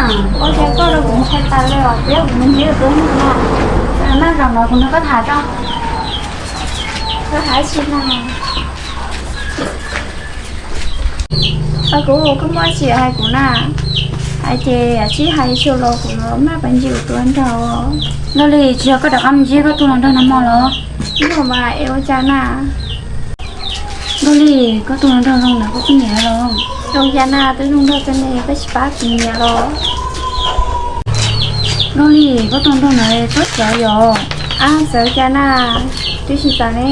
Ua cas koj rau kuv ntshai tas li os, kuv yog kuv mus ntsib tus tub neeg na. Noj zaum no kuv nrog koj tham tso. Koj hais tsis na. Koj kuv, koj muaj tsis hais kuv na. Hais ces sib hais xyuas los kuv maj pais ntsib kuv tus hluas nraug. Nkauj Lis, tsis yog koj rov qab mus ntsib koj tus hluas nraug no hmo los? Ib hnub mas es ua cas na? Nkauj Lis, koj tus hluas nraug zoo ntawd koj puas nyiam los? Zoo cas na, twb zoo nraug tag ne, koj tsis pab kuv nyiam los? Nkauj Lis, koj tus hluas nraug ntawd txawv txawv yom. Ab, txawv cas na, twb tsis txawv ne.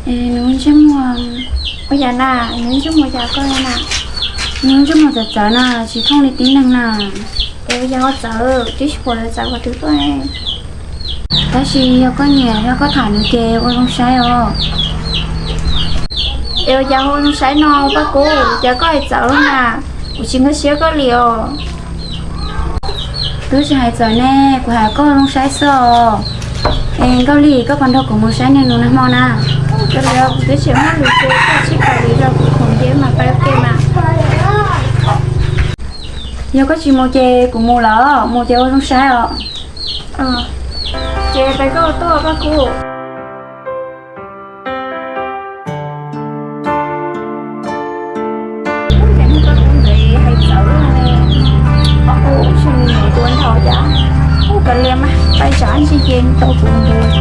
Es nws ntsej muag, ua cas na, nws ntsej muag cas koj na? Nws ntsej muag txawv txawv na, tsis thooj li tib neeg na. Es yog txawv, twb tsis pom lawv txawv qhov twg tuaj ne. Tab sis yog koj nyiam, yog koj tham nws ces ua zoo saib os. Es ua cas ua zoo saib no, Paj Kub, cas koj hais txawv na, kuv tsis nkag siab koj li os. Twb tsis hais txawv ne, kuv hais koj ua zoo saib xwb os. Es Nkauj Lis, koj puas nrog kuv mus saib niag nus nag hmo na? Koj li, kuv twb tsis muaj lus ces koj tsis kam li, kuv khoom ces mam pais ua ke mas. Yog koj tsis mus ces kuv mus lawm, mus ces ua zoo saib os. Ces pais koj tuaj Paj Kub. Ub, cas niag Paj Kub ntawd hais txawv luaj li. Ub, tsis mus tus hluas nraug cas. Ub, kav liam mas, pais tsam ntsis ces tau kuv ntawd.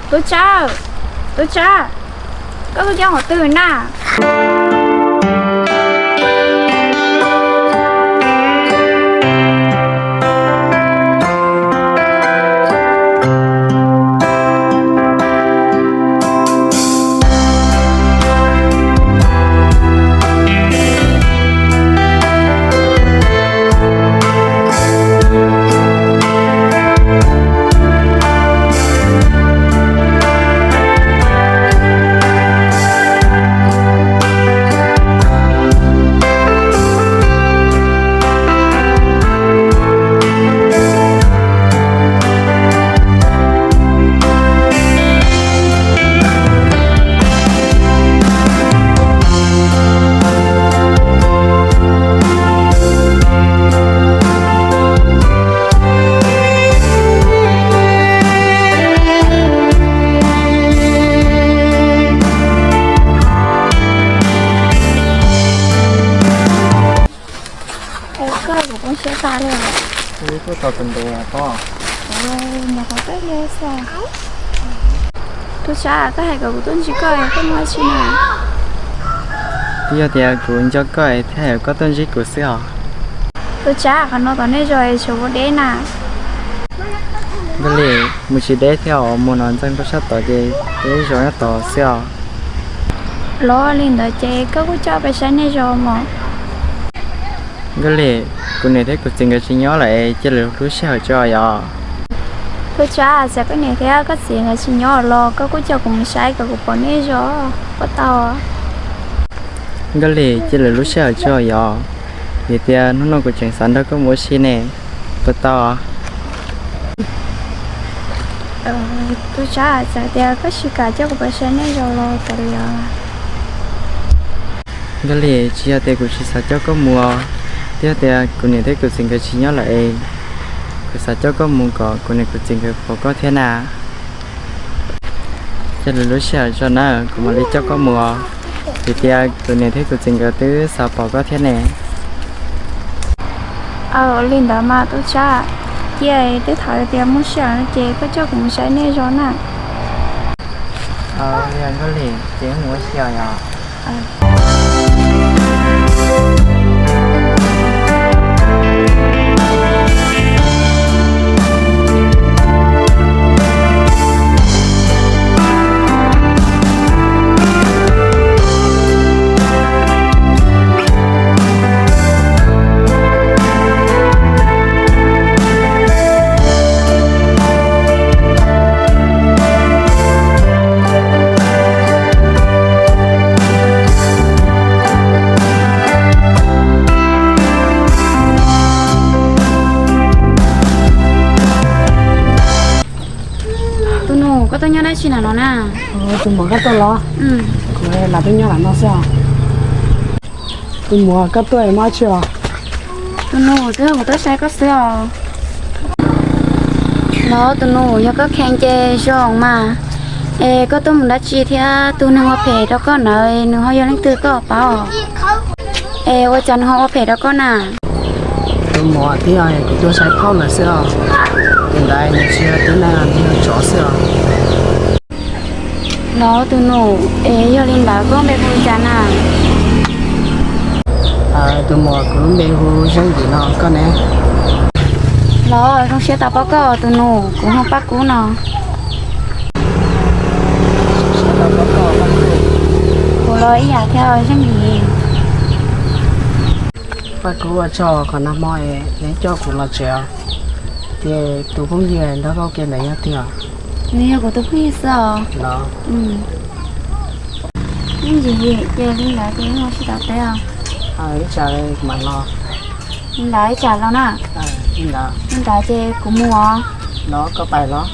Tub Tsab, Tub Tsab, koj tuaj nyob qhov twg na? Koj, kuv poob siab tas li os. Kuv tau tus ntev os. Nyuam qhuav peb hlis xwb. Tub Tsab, koj hais kom kuv tuaj ntsib koj, koj muaj dab tsi na? Twb yog tias kuv nco koj thiaj hais koj tuaj ntsib kuv xwb os. Tub Tsab, qhov no tom nej zos es tshuav ua deb na. Nkauj Lis, mus tsis deb thiab os, mus no ntxeev rau sab tod ces ib zos nyob tod xwb os. Los li ntawd ces koj kuj coj peb saib nej zos mog. Nkauj Lis, kuv niam thiab kuv txiv nkawd tsis nyob lawm es cia lwm lub sij hawm tso yom. Tub Tsab, txawm koj niam thiab koj txiv nkawd tsis nyob los koj kuj coj kuv mus saib kom kuv pom nej zos, puas tau? Nkauj Lis, cia lwm lub sij hawm tso yom, vim tias hnub no kuv tseem xav nrog koj mus ua si ne, puas tau? Tub Tsab, txawm tias koj tsis kam coj kuv pais saib nej zos los kav liam. Nkauj Lis, tsis yog tias kuv tsis xav coj koj mus os, twb yog tias kuv niam thiab kuv txiv nkawd tsis nyob lawm es kuv xav coj koj mus kom kuv niam kuv txiv nkawd pom koj thiab na. Cia lwm lub sij hawm tso na, kuv mam li coj koj mus os, vim tias kuv niam thiab kuv txiv nkawd twb xav pom koj thiab ne. Aw, li ntawd mas tub Tsab, cia twb thaum tias muaj sij hawm no ces koj coj kuv mus saib nej zos na. Aw, li Nkauj Lis, ces mus ua si os yom. Nyob dab tsi na no na? Tus muam koj tuaj los? Kuv lam tuaj nyob lam no xwb os. Tus muam koj tuaj muaj dab tsi os? Tus nus, twb yog kuv tuaj saib koj xwb os. Los tus nus, yog koj kheev ces zoo mas. Es koj tuaj mus dab tsi thiab tus neeg ua phem rau koj ntawd nws ho yog leej twg koj paub? Es ua cas nws ho ua phem rau koj na? Tus muam, twb yog kuv tuaj saib phauj ntawd xwb os. Tus ntawd nws tsis yog tib neeg, nws yog tsov xwb os. Los tus nus, es yog li ntawd koj lub npe hu li cas na? Tus muam, kuv lub npe hu Zeej Yim no, koj ne? Los zoo siab tau pom koj tus nus, kuv hu Paj Kub no. Kuv los ib yam thiab Zeej Yim. Paj Kub, ua tsaug qhov nag hmo neb coj kuv los tsev os. Ces tus phooj ywg nrog koj ua ke ntawd yog twg os? Nws yog kuv tus phooj ywg xwb os. Los, Zeej Yim, ces li ntawd ces wb mus sib tau teb os. Ib tsam mam los. Li ntawd ib tsam los na. Li ntawd ces kuv mus os. Los koj pais los.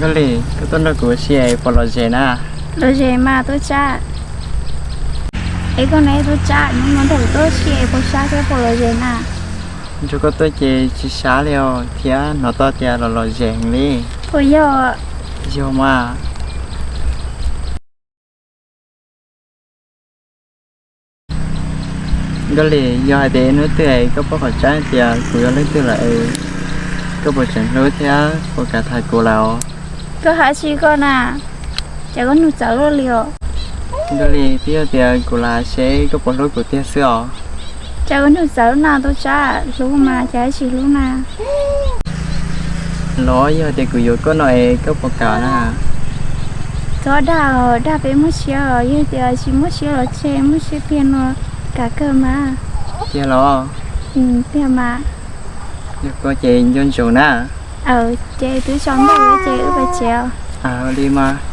Nkauj Lis, koj tuaj nrog kuv ua si es puas lom zem na? Lom zem mas tub sab. Es koj ne tub sab, hnub no nrog kuv tuaj ua si es puas sab thiab puas lom zem na? Nrog koj tuaj ces tsis sab li os, thiab hnov tau tias los lom zem heev li. Puas yog? Yog mas. Nkauj Lis, yog hais tias ib hnub twg es koj paub qhov tseeb tias kuv yog leej twg lawm es koj puas tseem hlub thiab puas kam tham kuv lawm os? Koj hais tsis koj na, cas koj nug txawv luaj li os? Nkauj Lis, twb yog tias kuv lam seb koj puas hlub kuv tiag xwb os. Cas koj nug txawv na tub sab, hlub mas cas tsis hlub na. Los yog tias kuv yuav koj no es koj puas kam na? Txhob dag, dag peb muaj siab os, yog tias tsis muaj siab los tseg, muaj siab tiag no kam kawg mas. Tiag los? Tiag mas. Yog koj ces nco ntsoov na. Ces twb tsaus ntuj ces wb pais tsev. Li mas.